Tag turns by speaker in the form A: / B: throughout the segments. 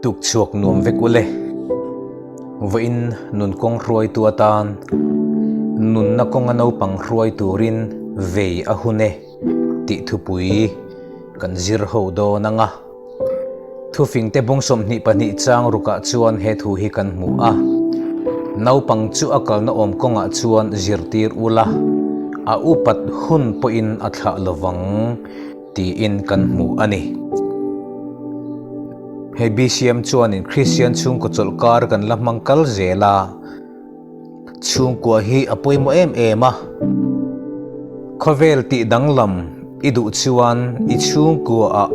A: Tukchhuak nuam vek ule. Vawiin nun kawng hruaitu atan nunna kawnga naupang hruai turin vei a hun e tih thupui kan zir ho dawn ang a. Thufingte bung 22 chang rukah chuan he thu hi kan hmu a, Naupang chu a kalna awm kawngah chuan zirtir ula, a upat hun pawhin a thlah lovang. Tiin kan hmu a ni. Hei BCM chuanin Kristian chhungkaw chawlhkar kan la hmang kal zel a, chhungkua hi a pawimawh em em a. Khawvel tih danglam i duh chuan i chhungkuaah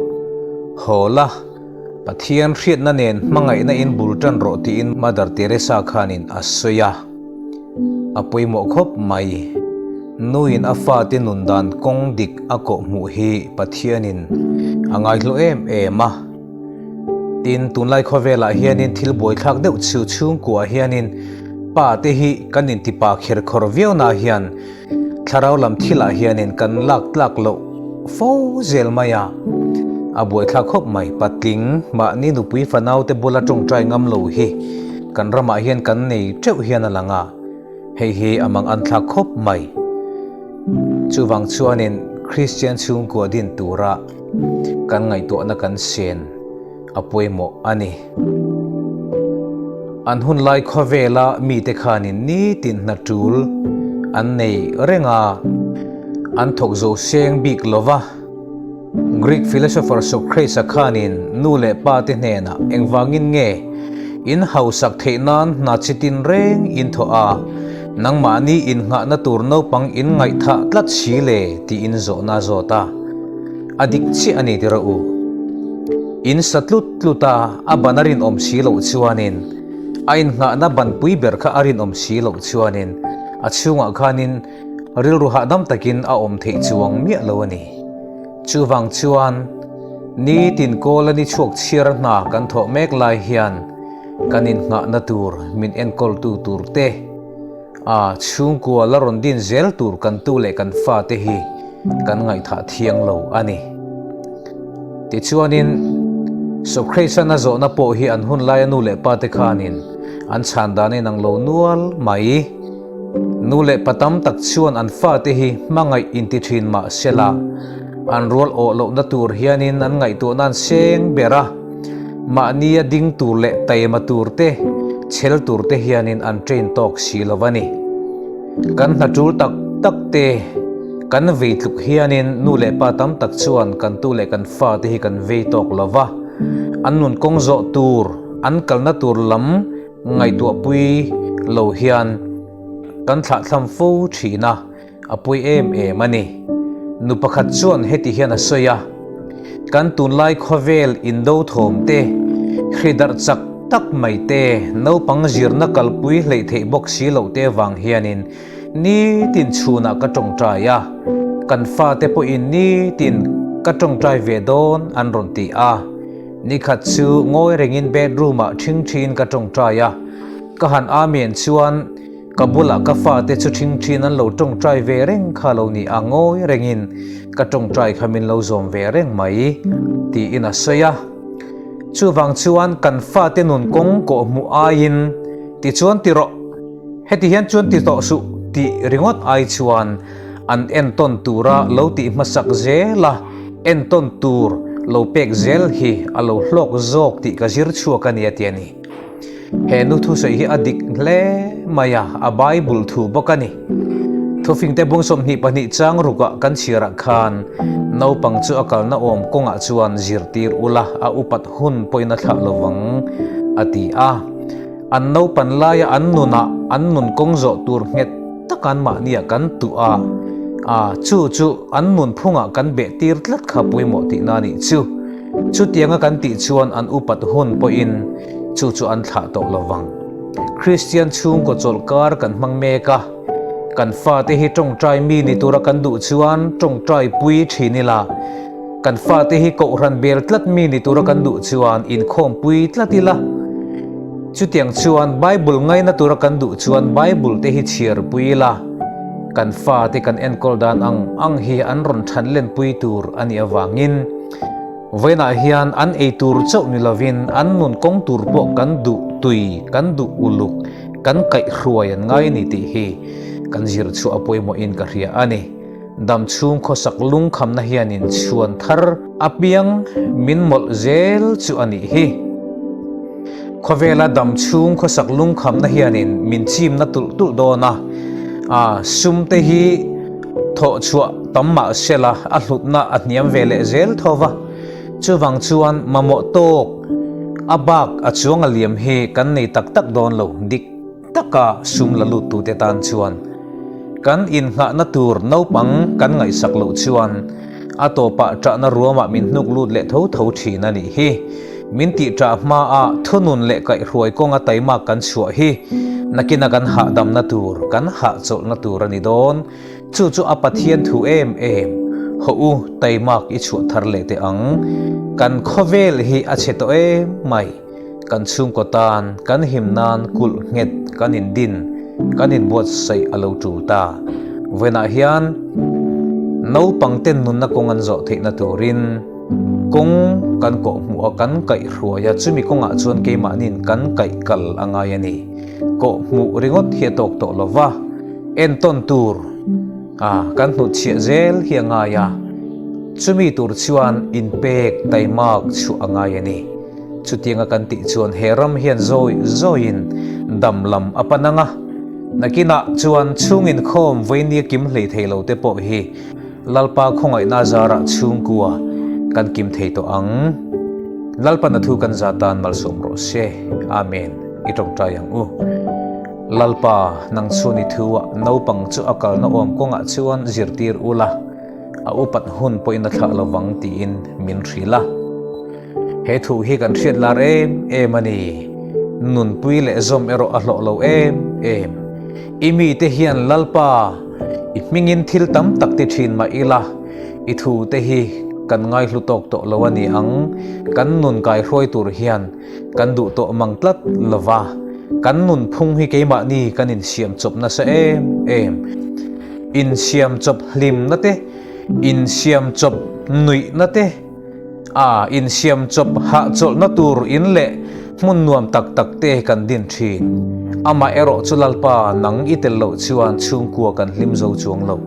A: haw la, Pathian hriatna nen hmangaihna in bul tan rawh tiin Mother Teresa khanin a sawi a. A pawimawh khawp mai. Nuin a fate nun dan kawng dik a kawh hmuh hi Pathianin a ngaihlu em em a. Tin, tunlai khawvelah hianin thil buaithlak deuh chu chhungkuaah hianin pa te hi kan intipa kher khawr viau na hian thlarau lam thilah hianin kan lak tlak loh fo zel mai a. A buaithlak khawp mai. Patling mahni nupui fanaute bula tawngtai ngam lo hi kan ramah hian kan nei teuh hian a lang a. Hei hi a mang an thlak khawp mai. Chuvang chuanin Kristian chhungkua din tura kan ngaihtuahna kan sen a pawimawh a ni. An hun lai khawvela mite khanin nitin hna tul an nei reng a, an thawk zo seng bik lova. Greek philosopher Socrates-a khanin nu leh pa te hnenah engvangin nge in hausak theih nan hna chi tin reng in thawh a, nangmahni innghahna tur naupang in ngaihthah tlat si le tiin zawhna a zawt a. A dik chiah a ni ti rawh u. In sa tlut tlut a, a ban a rinawm si loh chuanin, a innghahna banpui ber kha a rinawm si loh chuanin a chhungah khanin Rilru hahdam takin a awm theih chuang miah lo a ni. Chuvang chuan, nitin kawl a ni chhuak chhiar hna kan thawh mek lai hian kan innghahna tur min enkawltu tur te, a chhungkua la rawn din zel tur kan tu leh kan fate hi kan ngaihthah thiang lo a ni. Tichuanin, Socrates-an a zawhna pawh hi an hun laia nu leh pate khanin an chhan dan a inang lo nual mai. Nu leh pa tam tak chuan an fate hi hmangaih inti thin mah sela, an rual awh lohna tur hianin an ngaihtuahna an seng ber a, mahnia ding tur leh taima tur te, chhel tur te hianin an train tawk si lo a ni. Kan hna tul tak tak te kan vei tluk hianin nu leh pa tam tak chuan kan tu leh kan fate hi kan vei tawk lo va, an nun kawng zawh tur, an kalna tur lam, Ngaihtuahpui lo hian kan thlahthlam fo thin a, a pawi em em a ni. Nu pakhat chuan heti hian a sawi a, Kan tunlai khawvel indo thawm te, hridarh chak tak mai te, naupang zirna kalpui hleih theih bawk si loh te vang hianin nitin chhunah ka tawngtai a, kan fate pawhin nitin ka tawngtai ve dawn an rawn ti a. Nikhat chu ngawi rengin bedroom ah ṭhingṭhiin ka ṭawngṭai a, ka han amen chuan ka bulah ka fate chu ṭhingṭhiin an lo ṭawngṭai ve reng kha lo ni a, ngawi rengin ka ṭawngṭai kha min lo zawm ve reng mai tiin a sawi a. Chuvang chuan kan fate nun kawng kawh hmuh aiin tichuan ti rawh, heti hian chuan ti tawh suh tih ringawt ai chuan An entawn tura lo tih hmasak zel a, entawn tur lo pek zel hi a lo hlawk zawk tih ka zir chhuak a ni a ti a ni. He nu thusawi hi a dik hle mai a, a Bible thu bawk a ni. Thufingte bung 22 chang rukah kan chhiarah khan naupang chu a kalna awm kawngah chuan zirtir ula a upat hun pawhin a thlah lovang a ti a. An naupan laia an nunah an nun kawng zawh tur nghet tak an mahniah kan tuh a, a chu chu an nun phungah kan beh tir tlat kha pawimawh tihna a nih chu. Chutianga kan tih chuan an upat hun pawhin chu chu an thlah tawh lo vang. Kristian chhungkaw chawlhkar kan hmang mek a, kan fate hi tawngtai mi ni tura kan duh chuan tawngtai pui thin ila, Kan fate hi kohhran bel tlat mi ni tura kan duh chuan inkhawmpui tlat ila. Chutiang chuan Bible ngaina tura kan duh chuan Bible te hi chhiarpui ila. Kan fate kan enkawl dan ang ang hi an rawn than lenpui tur a nih avangin. Vawiinah hian an ei tur chauh ni lovin an nun kawng tur pawh kan duh tui, kan duh uluk, kan kaihhruai an ngai a ni tih hi kan zir chhuah a pawimawhin ka hria a ni. Dam chhung khawsak lungkhamna hianin chhuan thar apiang min mawlh zel chu a nih hi. Khawvela dam chhung khawsak lungkhamna hianin min chimna tulh tulh dawn a, a sum te hi thawh chhuah tam mah sela a hlutna a hniam ve leh zel tho va, chuvang chuan mamawh tawk a bak a chuang a liam hi kan nei tak tak dawn lo dik taka sum la lut tute tan chuan kan innghahna tur naupang kan ngaihsak loh chuan a tawpah ṭahna ruamah min hnuk lut leh tho tho ṭhin a nih hi. Min tih ṭah hmaah thunun leh kaihhruai kawnga taimak kan chhuah hi nakina kan hahdamna tur, kan hahchawlhna tur a ni dawn. Chu chu a Pathian thu em em. Hawh u, taimak i chhuah thar leh teh ang. Kan khawvel hi a chhe tawh em mai. Kan chhungkaw tan, kan him nan kulh nghet kan indin, kan inbuatsaih a lo tul ta. Vawiinah hian naupangten nunna kawng an zawh theihna turin kawng kan kawhhmuh a, kan kaihhruai a, chumi kawngah chuan keimahniin kan kaih kal a ngai a ni. Kawhhmuh ringawt hi a tawk tawh lo va, entawn tur kan hnutchhiah zel hi a ngai a, chumi tur chuan inpek taimak chhuah a ngai a ni. Chutianga kan tih chuan he ram hian zawi zawiin dam lam a pan ang a, nakinah chuan chhung inkhawm veinia kim hlei thei lo te pawh hi Lalpa khawngaihna zarah chhungkua kan kim thei tawh ang. Lalpan a thu kan za tan malsawm rawh se. Amen. I tawngtai ang u. Lalpa, nang chuan i thu ah naupang chu a kalna awm kawngah chuan zirtir ula, a upat hun pawhin a thlah lovang tiin min hrilh a. He thu hi kan hriat lar em em a ni. Nunpui leh zawm erawh a hlawh lo em em. I mite hian Lalpa, i hmingin thil tam tak ti thin mah ila, i thu te hi kan ngaihlu tawk tawh lo a ni ang. Kan nun kaihruai tur hian kan duh tawh mang tlat lo va. Kan nunphung hi keimahni kan insiam chawp nasa em em. Insiam chawp hlimna te, insiam chawp nuihna te, A insiam chawp hahchawlhna tur in leh hmun nuam tak tak te kan din thin. Amah erawh chu Lalpa nang i tel loh chuan chhungkua kan hlim zo chuang lo.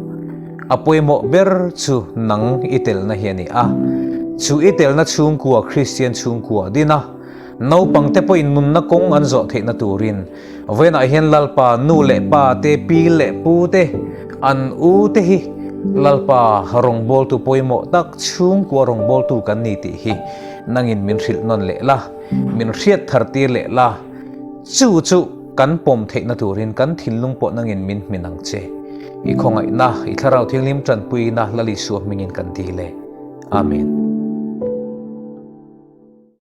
A: A pawimawh ber chu nang i telna hi a ni a. Chu i telna chhungkua Kristian chhungkua din a, naupangte pawhin nunna kawng an zawh theihna turin Vawiinah hian Lalpa nu leh pa te, pi leh pu te, an u te hi Lalpa rawngbawltu pawimawh tak chhungkua rawngbawltu kan ni tih hi nangin min hrilh nawn leh la, min hriat thar tir leh la, chu chu kan pawm theihna turin kan thinlung pawh nangin min hmin ang che. I khawngaihna, i Thlarau Thianghlim tanpuina Lal Isua hmingin kan dil e. Amen.